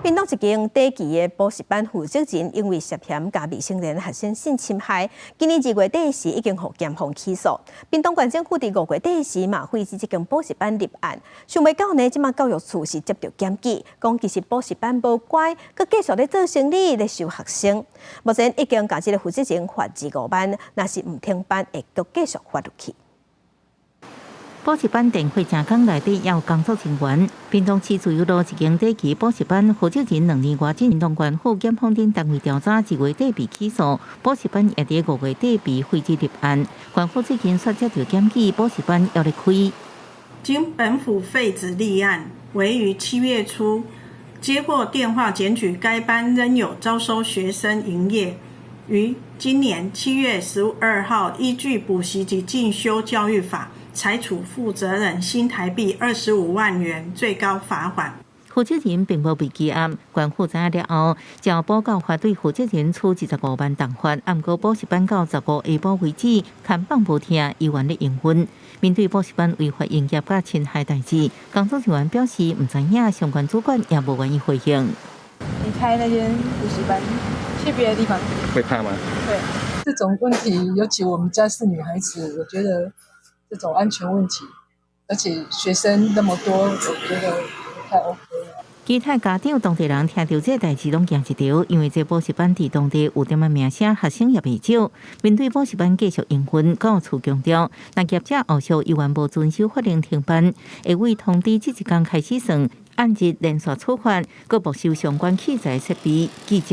屏東一間短期的補習班負責人因為涉嫌共未成年學生性侵害，今年2月底時已經予檢方起訴。屏東縣政府佇5月底時嘛廢止這間補習班立案。想袂到呢，這馬教育處是接著檢舉，講其實補習班無關，閣繼續咧做生理咧收學生。目前已經共這个負責人罰25萬，若是毋停辦，會閣繼續罰落去。補習班電火正工內底猶有工作人員，屏東市自由路一間短期補習班負責人2年外前，屏東縣府檢方等單位調查，2月底被起訴，補習班也佇5月底被廢止立案。縣府最近煞接著檢舉，補習班猶咧開。經本府廢止立案，惟於7月初接獲電話檢舉，該班仍有招收學生營業。於今年7月12號，依據補習及進修教育法，裁處負責人新台幣25萬元最高罰款。負責人並無被羈押，縣府知影了後，照補教法對負責人處25萬重罰。毋過補習班到15下晡為止，看板無拆，依然咧營運。面對補習班違法營業佮侵害代誌，工作人員表示毋知影，相關主管也無願意回應。離開那間補習班，去別的地方。會怕嗎？會。這種問題，尤其我們家是女孩子，我覺得這種安全問題，而且學生那麼多，我覺得不太 OK。其他家長、當地人聽著這代誌攏驚一趒，因為這補習班佇當地有點仔名聲，學生也袂少。面對補習班繼續營運，教育處強調，若業者後續依然無遵守法令停辦，會依通知這一工開始算，按日連續處罰，閣沒收相關器材設備。記者